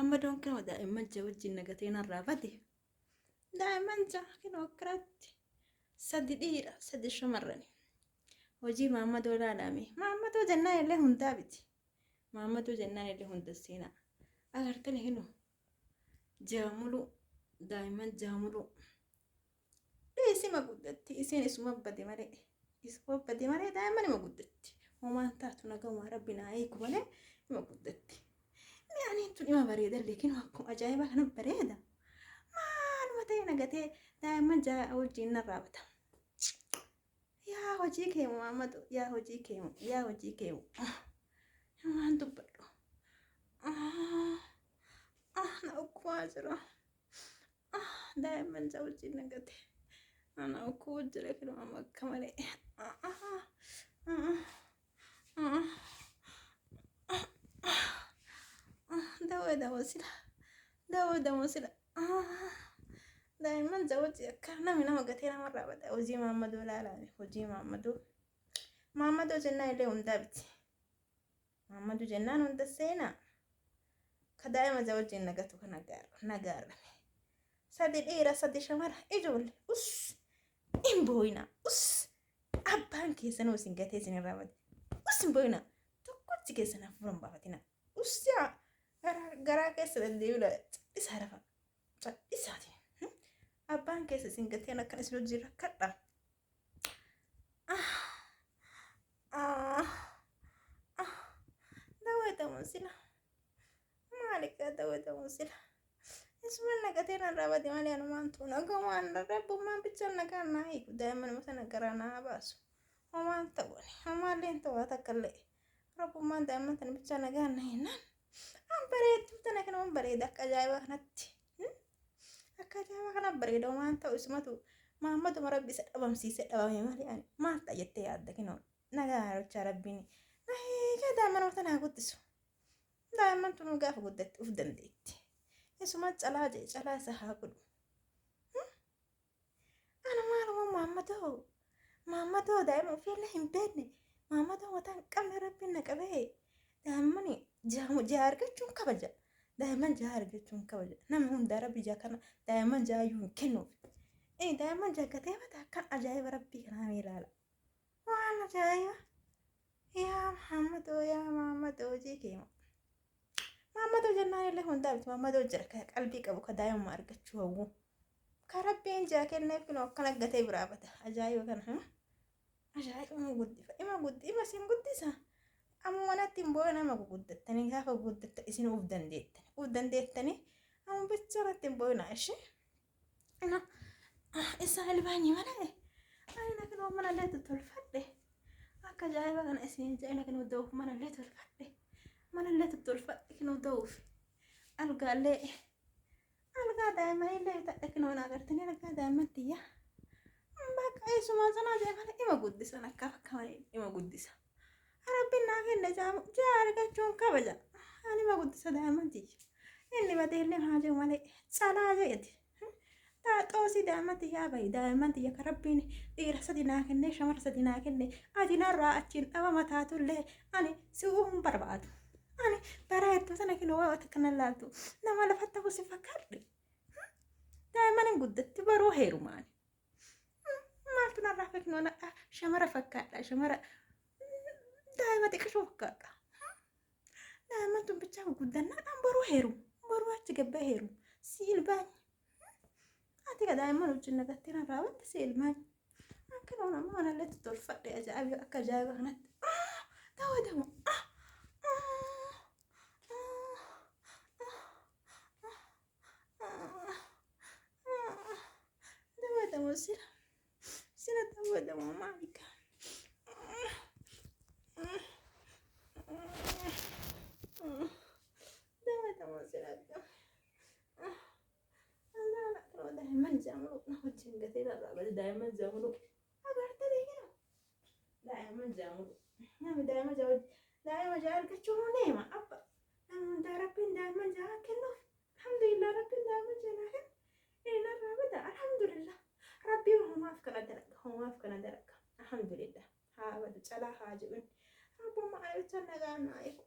Maammadoon kinoo daa'imman ja'a wajjin nagatee narraa bade. Daa'imman ja'a kinoo akkanatti sadi dhiira sadi shamarrani. Hojii maammadoo ilaalame. Maammadoo jennaan illee hundaa biti. Maammadoo jennaan illee hunda seenaa. Agartani kinoo jaamuluu daa'imman jaamuluu. Isima guddatti isiin isuma bade malee isuma bade malee daa'imman ima guddatti. Homaan taatu nagahumaa rabbi naa eegu malee ima guddatti. Mi'aaniin tun ima bareeda leekin akkuma ajaa'ibaa kana bareeda. Maaluma ta'e nagatee daa'imman ja'a wajjin narraa bata. Yaa hojii kee Muhammadu yaa hojii kee yaa hojii kee waan dubbadhu. Na dhukkubaa jira. Daa'imman ja'a wajjin nagate. Ana dhukkubuu jira kan amma akka malee. Dawoo dawoo sila. Dawoo dawoo sila. Daa'imman ja'a wajjin akka namni nama gatee namarraa bada. Hojii maammadoo ilaalaame. Hojii maammadoo. Maammadoo jennaan illee hundaa biti. Maammadoo jennaan hunda seenaa. Ka daa'ima ja'a wajjin nagatu kana nagaarrame. Sadi dhiira sadi shamara ijoollee us hin booyinaa us abbaan keessanuu isin gatee isin irraa bade us hin booyinaa tokkochi keessan hafuura hin baafatinaa us yaa garaa keessa deddeebiidha callisaa rafa callisaati abbaan keessa isin gateen akkan isin hojii rakkadha. Daawwatamu sila maalikaa daawwatamu sila. Isuma nagatee narraa bade malee anumaan tuun agamaan rabbummaan bichaan nagaan naa hiiku daa'imman sana garaa naa baasu. Homaan ta'u homaallee hin ta'u haa takka illee rabbummaan daa'imman sana bichaa nagaan na hinnaan. An bareedduu tana kanuma bareeda akka ajaa'ibaa kanatti. Akka ajaa'ibaa kana bareeda homaan ta'u isumatu maammaduma rabbi isa dhabamsiisee dhabame malee ani maal ta'a jettee yaadda kinoo nagaa rochaa rabbiin na hiikee daa'imman sana haa guddisu. Daa'imman tunuu gaafa guddatte uf dandeetti. Isuma calaa jee calaa isa haa godhu. Ana maaluma maammadoo maammadoo daa'ima ofiillee hin beekne maammadoo mataa hin qabne rabbiin na qabee daa'imman ja'a argachuun kabaja. Daa'imman ja'a argachuun kabaja. Nama hundaa rabbi ja'a kana daa'imman ja'a iyyuu hin kennuuf. Daa'imman ja'a gatee bata akkan ajaa'iba rabbii kanaa mee ilaala. Waan ajaa'iba. Yaa Muhammadoo yaa Muhammadoo hojii kee moo. Muhammadoo jennaan illee hundaa miti Muhammadoo jira ka qalbii qabu ka daa'imuma argachuu hawwu. Ka rabbiin jaa kenneef kunoo akkana gatee biraa bata. Ajaa'iba kana. Ajaa'iba ima guddifa ima guddi ima isin guddisa. Amma manatti hin boo'in amma guguddattanii gaafa guguddattan isin uf dandeettani. Uf dandeettanii amma bicha irratti hin boo'inaa ishee. Na isaa ilbaanyi malee ani na kinoo mana illee tottolfadhe akka ajaa'iba kana isin jedhe na kinoo da'uuf mana illee tolfadhe mana illee tottolfadhe kinoo da'uuf algaallee algaa daa'immanii illee bitadhe kinoo na agartanii algaa daa'imman tiyya bakka eessumaan sanaa jedhe malee ima guddisan akka akka malee ima guddisa rabbiin naa kenne jaa argachuun kabaja ani ima guddisa daa'imman tiyya inni badee illee haa jiru malee calaa jedheti. Xoosii daa'imman tiyyaa bahi daa'imman tiyya ka rabbiin dhiira sadi naa kennee shamara sadi naa kenne ati narraa achiin dhabama taatullee ani si'uu hin barbaadu. Ani bara hedduu sana kinoo waa takka nan laaltu nama lafatti hafu si fakkaadhe. Daa'imman hin guddatti baruu heerumaani. Maaltu narraa fakkii nadhaa shamara fakkaadha shamara daa'ima xiqqishoo fakkaadha. Daa'imman tun bichaa gurguddannaadhaan boruu heerumu. Boruu achi gabbee heerumu. Si ilbaanyi. Ati ka daa'imman wajjin nagattee narraa batte si ilmaanyi. Akka nama nama manallee tottolfadhe ajaa'iba akka ajaa'iba kanatti. Ta'uu ta'uu. Ta'uu ta'uu sila. Sila ta'uu ta'uu maalika. Daa'imman jaamuluu na wajjin gatee irraa bade daa'imman jaamuluu agartanii jiru. Daa'imman jaamuluu namni daa'ima jaa daa'ima jaa argachuun neema abba namni hundaa rabbiin daa'imman jaa kennuuf alhamdulillah rabbiin daa'imman jaa naa kennu inni narraa bada alhamdulillah rabbiin homaaf kana dalaga homaaf kana dalaga alhamdulillah haa badu calaa haa jedhuun rabbummaa ana bichaan nagaa naa eegu.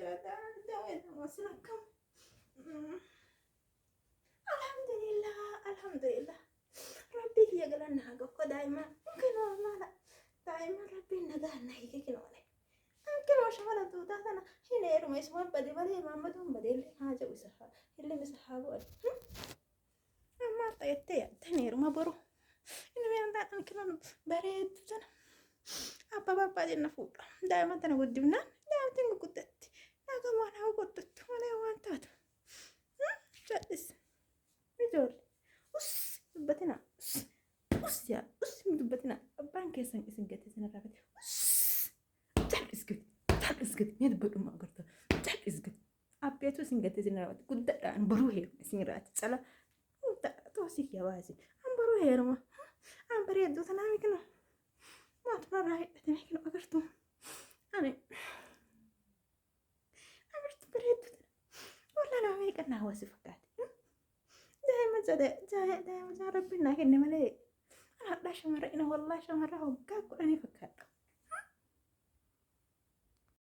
Sin akkam. Alhamdulillah, alhamdulillah. Rabbii kiyya galanna haa ga'u. Daa'imman kinoo maala. Daa'imman rabbiin nagaa na hiike kinoole. Kinoo shamara duudaa kana hin heeruma isuma bade malee maammaduun badeellee haa jedhu isa haa ilmi isa haa bu'an. Ammaa ta'ettee yaaddan heeruma boru. Inni mi'aan taatan kinoon bareeddu tana. Abbaa barbaadeen na fuudha. Daa'ima tana guddifnaan daa'imtiin guddatti. Nagaa waan haa guddattu malee waan taatu. Cal'is. Ijoollee. Us dubbatina. Us us yaa us hin dubbatina. Abbaan keessan isin gatee isin irraa fate. Us cal'is gadi. Cal'is gadi. Mee dubbadhuma agarta. Cal'is gadi. Abbeetu isin gatee isin irraa fate. Guddadhaan boruu heeruma isin irraati. Cala. Toosii kiyya baasi. An boruu heeruma. An bareedduu tanaa mikinu. Maatuma irraa hidhate mikinu agartu. Ani. Agartu bareedduu tana. Walaa nama meeqa naa hawwasi fakkaate. Daa'ima jedhe daa'ima jaa rabbiin naa kenne malee. Ana hadhaa shamarra ina wallaa shamarra waggaa 10 fakkaadha.